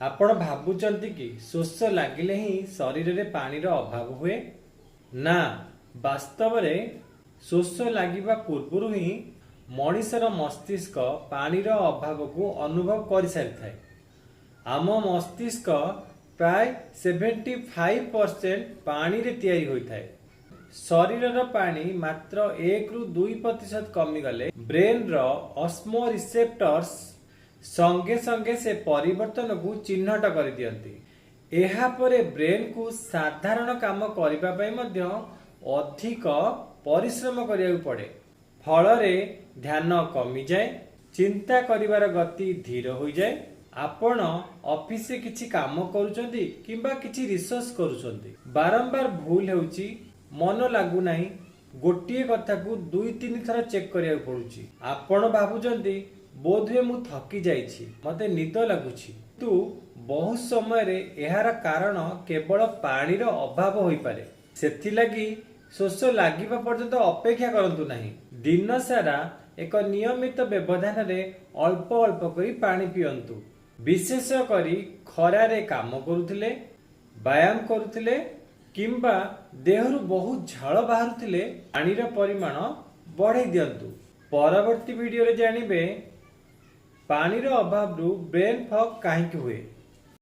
ଆପଣ ଭାବୁଛନ୍ତି କି ଶୋଷ ଲାଗିଲେ ହିଁ ଶରୀରରେ ପାଣିର ଅଭାବ ହୁଏ? ନା, ବାସ୍ତବରେ ଶୋଷ ଲାଗିବା ପୂର୍ବରୁ ହିଁ ମଣିଷର ମସ୍ତିଷ୍କ ପାଣିର ଅଭାବକୁ ଅନୁଭବ କରିସାରିଥାଏ। ଆମ ମସ୍ତିଷ୍କ ପ୍ରାୟ 75% ପାଣିରେ ତିଆରି ହୋଇଥାଏ। ଶରୀରର ପାଣି ମାତ୍ର 1ରୁ 2% କମିଗଲେ ବ୍ରେନ୍ର ଅସ୍ମୋ ରିସେପ୍ଟର୍ସ ସଙ୍ଗେ ସଙ୍ଗେ ସେ ପରିବର୍ତ୍ତନକୁ ଚିହ୍ନଟ କରିଦିଅନ୍ତି। ଏହାପରେ ବ୍ରେନ୍କୁ ସାଧାରଣ କାମ କରିବା ପାଇଁ ମଧ୍ୟ ଅଧିକ ପରିଶ୍ରମ କରିବାକୁ ପଡ଼େ। ଫଳରେ ଧ୍ୟାନ କମିଯାଏ, ଚିନ୍ତା କରିବାର ଗତି ଧୀର ହୋଇଯାଏ। ଆପଣ ଅଫିସରେ କିଛି କାମ କରୁଛନ୍ତି କିମ୍ବା କିଛି ରିସର୍ଚ୍ଚ କରୁଛନ୍ତି, ବାରମ୍ବାର ଭୁଲ ହେଉଛି, ମନ ଲାଗୁନାହିଁ, ଗୋଟିଏ କଥାକୁ ଦୁଇ ତିନି ଥର ଚେକ୍ କରିବାକୁ ପଡୁଛି। ଆପଣ ଭାବୁଛନ୍ତି, ବୋଧହୁଏ ମୁଁ ଥକି ଯାଇଛି, ମତେ ନିଦ ଲାଗୁଛି। କିନ୍ତୁ ବହୁତ ସମୟରେ ଏହାର କାରଣ କେବଳ ପାଣିର ଅଭାବ ହୋଇପାରେ। ସେଥିଲାଗି ଶୋଷ ଲାଗିବା ପର୍ଯ୍ୟନ୍ତ ଅପେକ୍ଷା କରନ୍ତୁ ନାହିଁ। ଦିନ ସାରା ଏକ ନିୟମିତ ବ୍ୟବଧାନରେ ଅଳ୍ପ ଅଳ୍ପ କରି ପାଣି ପିଅନ୍ତୁ। ବିଶେଷ କରି ଖରାରେ କାମ କରୁଥିଲେ, ବ୍ୟାୟାମ କରୁଥିଲେ କିମ୍ବା ଦେହରୁ ବହୁତ ଝାଳ ବାହାରୁଥିଲେ ପାଣିର ପରିମାଣ ବଢ଼େଇ ଦିଅନ୍ତୁ। ପରବର୍ତ୍ତୀ ଭିଡ଼ିଓରେ ଜାଣିବେ, ପାଣିର ଅଭାବରୁ ବ୍ରେନ୍ ଫଗ୍ କାହିଁକି ହୁଏ।